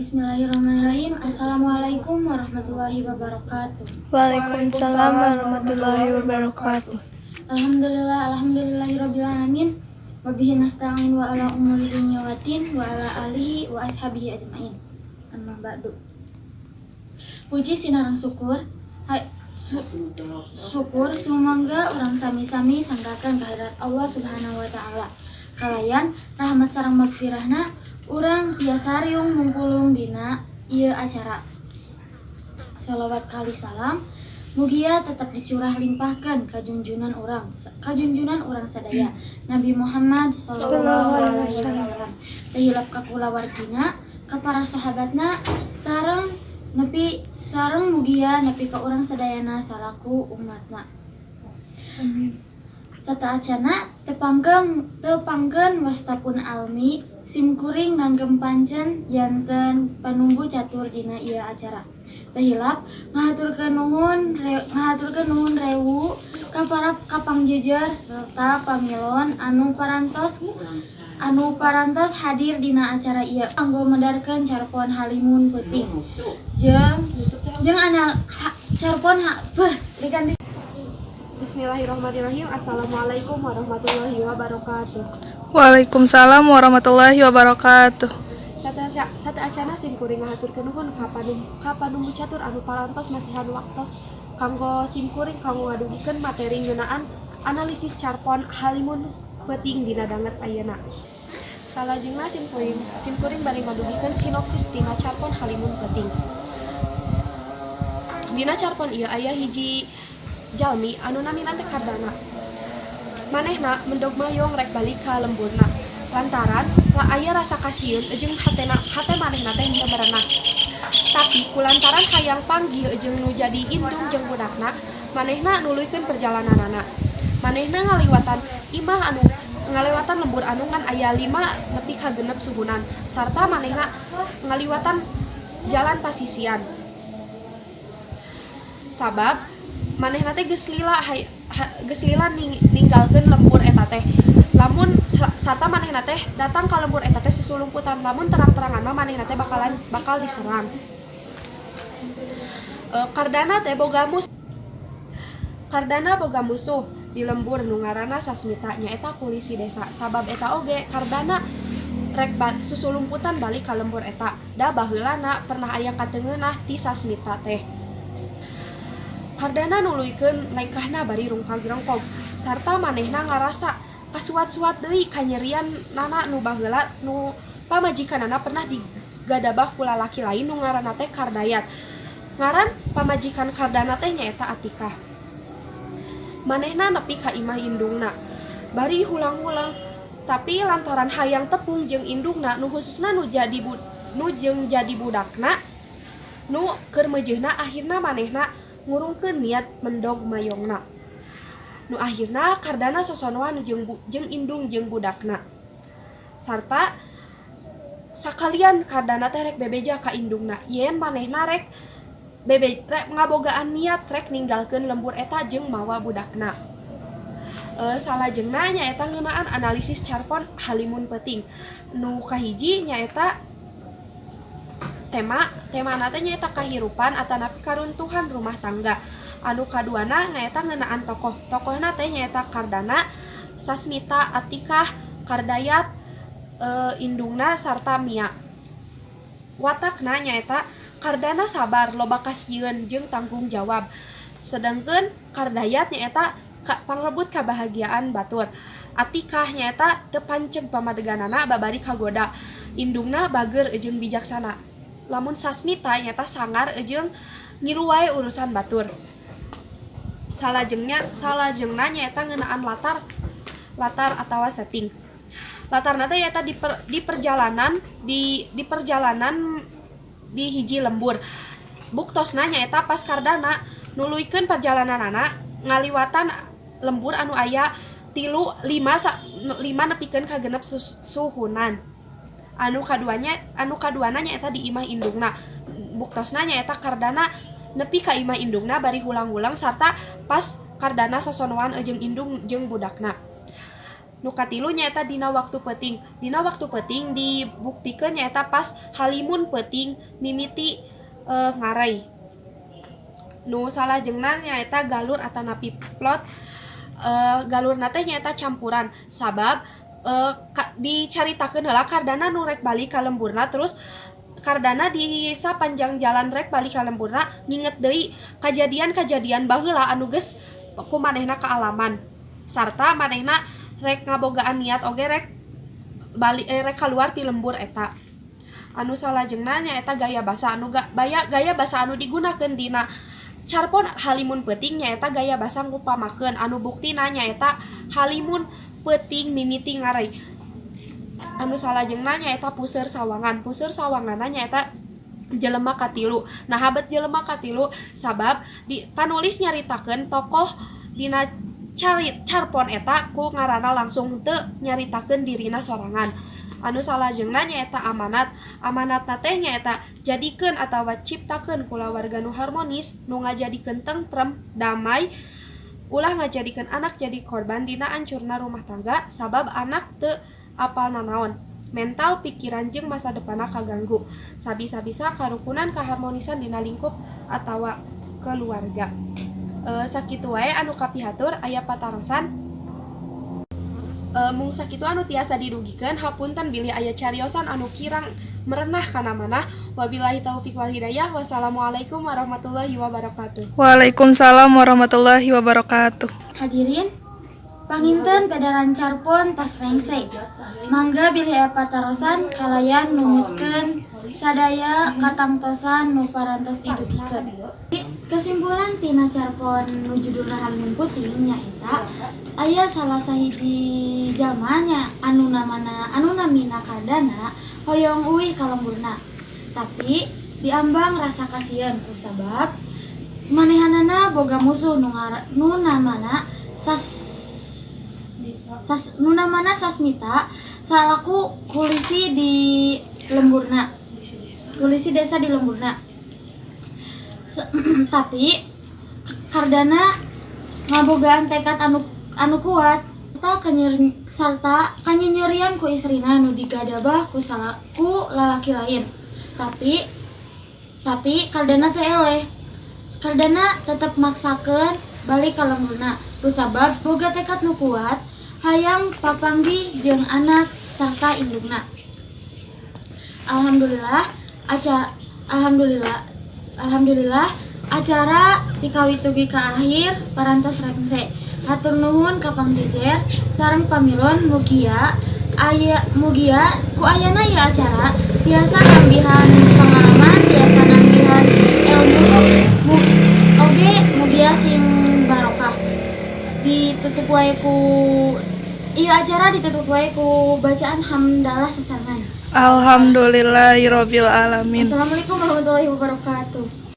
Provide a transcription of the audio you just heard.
Bismillahirrahmanirrahim. Assalamualaikum warahmatullahi wabarakatuh. Waalaikumsalam warahmatullahi wabarakatuh. Alhamdulillah, alhamdulillahirabbil alamin. Wabihi nasta'in wa ala umuri dunya waddin wa ala alihi wa ashabihi ajmain. Amma ba'du. Puji sinareng syukur syukur sumangga urang sami-sami sanggakeun kehadirat Allah Subhanahu wa Taala. Kalayan rahmat sareng magfirahna urang tiasa riung mungkulung dina ieu acara. Salawat kalih salam mugia tetap dicurah limpahkan ka junjunan urang sadaya, Nabi Muhammad sallallahu alaihi wasallam. Teu hilap ka kulawargina, ka para sahabatna, sareng nepi sareng mugia nepi ka urang sadayana salaku umatna. Amin. Sataacana tepangkeun tepangkeun wasta pun Almi, simkuring nganggem pancen janten panumbu catur dina ieu acara. Teu hilap ngahaturkeun nuhun rewu ka para kapangjejer serta pamilon anu parantos hadir dina acara ieu kanggo medarkeun carpon Halimun Peuting jeung jeung anal ha, carpon ha, beuh diganti. Bismillahirrahmanirrahim. Assalamualaikum warahmatullahi wabarakatuh. Waalaikumsalam warahmatullahi wabarakatuh. Sateuacana sim kuring ngahaturkeun nuhun ka panumbu catur anu parantos masihan waktos kanggo sim kuring kanggo ngadugikeun materi ngeunaan analisis carpon Halimun Peuting dina danget ayeuna. Salajengna sim kuring bade ngadugikeun sinopsis tina carpon Halimun Peuting. Dina carpon ieu aya hiji jalmi anu namina teh Kardana. Manehna mendog mayong rek balik ka lemburna. Lantaran la aya rasa kasieun jeung hatena hate manehna teh henteu merenah. Tapi kulantaran hayang panggih jeung nu jadi indung jeung budakna, manehna nuluykeun perjalananana. Manehna ngaliwatan imah anu ngalewatan lembur anu ngan aya 5 nepi ka 6 suhunan sarta manehna ngaliwatan jalan pasisian. Sabab manehna teh geus lila geus lila ninggalkeun lembur eta teh. Lamun sarta manehna teh datang ka lembur eta teh susulumputan, lamun terang-terangan mah manehna teh bakal diserang. Kardana boga musuh di lembur nu ngaranna Sasmita, nyaeta polisi desa. Sabab eta oge Kardana rek susulumputan balik ka lembur eta, da baheulana pernah aya kateungeunah ti Sasmita teh. Kardana nuluykeun lengkahna bari rungkag-rongkog sarta manehna ngarasa kasuat-suat deui kanyerian nana nu baheula nu pamajikanana pernah digadabah ku lalaki lain nu ngaranna teh Kardayat. Ngaran pamajikan Kardana teh nyaeta Atikah. Manehna nepi ka imah indungna bari hulang-hulang, tapi lantaran hayang tepung jeung indungna nu khususna nu jeung jadi budakna nu keur meujeuhna, akhirna manehna ngurungkeun niat mendog mayongna. Nu akhirna Kardana sosonoan jeung indung jeung budakna. Sarta sakalian Kardana teh rek bebeja ka indungna yen manehna rek ngabogaan niat rek ninggalkeun lembur eta jeung mawa budakna. Salajengna nyaeta ngeunaan analisis carpon Halimun Peuting. Nu kahiji nyaeta tema. Temana teh nyaeta kahirupan atanapi karuntuhan rumah tangga. Anu kaduana nyaeta ngeunaan tokoh. Tokohna teh nyaeta Kardana, Sasmita, Atikah, Kardayat, indungna sarta Mia. Watakna nyaeta Kardana sabar, loba kasieun jeung tanggung jawab. Sedangkeun Kardayat nyaeta pangrebut kabahagiaan batur. Atikah nyaeta teu panceg pamadeganana babari kagoda. Indungna bager jeung bijaksana. Lamun Sasmita nyaeta sangar jeung ngilu wae urusan batur. Salajengna nyaeta ngeunaan latar latar atawa setting. Latarna teh nyaeta di perjalanan di hiji lembur. Buktosna nyaeta pas Kardana nuluykeun perjalananana ngaliwatan lembur anu aya tilu lima lima nepikeun ka 6 suhunan. Anu kaduana nyaeta di imah indungna. Buktosna nyaeta Kardana nepi ka imah indungna bari hulang-hulang sarta pas Kardana sosonoan jeung indung jeung budakna. Nu katilu nyaeta dina waktu peuting. Dina waktu peuting dibuktikeun nyaeta pas halimun peuting mimiti ngarai. Nu salajengna nyaeta galur atanapi plot. Galurna teh nyaeta campuran, sabab dicaritakeun heula Kardana nu rek balik ka lemburna. Terus Kardana di sapanjang jalan rek balik ka lemburna nginget deui kajadian-kajadian baheula anu geus ku manehna kaalaman, sarta manehna rek ngabogaan niat oge rek balik, rek keluar ti lembur eta. Anu salajengna nyaeta gaya basa. Anu gaya basa anu digunakeun dina carpon Halimun Peuting nyaeta gaya basa ngupamakeun, anu buktina nyaeta halimun peuting mimiti ngarai. Anu salajengna nyaeta puseur sawangan. Puseur sawanganna nyaeta jelema katilu. Nah, habet jelema katilu sabab di panulis nyaritakeun tokoh dina cari carpon eta ku ngaranna langsung, teu nyaritakeun dirina sorangan. Anu salajengna nyaeta amanat. Amanatna teh nyaeta jadikeun atawa ciptakeun kulawarga nu harmonis, nu ngajadikeun tentrem, damai. Ulah ngajadikeun anak jadi korban dina ancurna rumah tangga, sabab anak teu apal nanaon, mental, pikiran jeung masa depanna kaganggu. Sabisa-bisa karukunan, kaharmonisan dina lingkup atawa keluarga. Sakitu wae anu kapihatur. Aya patarosan? Mung sakitu anu tiasa didugikeun. Hapunten bilih aya cariosan anu kirang merenah kana manah. Wabillahi taufik wal hidayah. Wassalamualaikum warahmatullahi wabarakatuh. Waalaikumsalam warahmatullahi wabarakatuh. Hadirin, panginten pedaran carpon tos rengse. Mangga bilih aya patarosan kalayan numutkeun sadaya katangtosan nu parantos didugikeun. Kesimpulan tina carpon nu judulna Halimun Peuting nyaeta aya salah sahiji jalma nya anu namina Kardana hoyong uih ka lemburna. Tapi diambang rasa kasieun kusabab manehanana boga musuh nu namana Sasmita salaku kulisi di lemburna, polisi desa di lemburna. Tapi Kardana ngabogaan tekad anu kuat serta kanyenyerian ku istrina nu digadabah ku lalaki lain. Tapi Kardana teh eleh. Kardana tetep maksakeun balik ka lemburna kusabab boga tekad nu kuat hayang papanggih jeung anak sarta indungna. Alhamdulillah acara alhamdulillah alhamdulillah acara tikawit dugi ka akhir parantos rengse. Hatur nuhun ka pangjejer sareng pamilon. Mugia ku ayana ieu acara tiasa nambihan pengalaman, tiasa nambihan ilmu, oge mugia sing barokah. Ditutup wae ku ieu acara, ditutup wae ku bacaan hamdalah sasarengan. Alhamdulillahirabbil alamin. Assalamualaikum warahmatullahi wabarakatuh.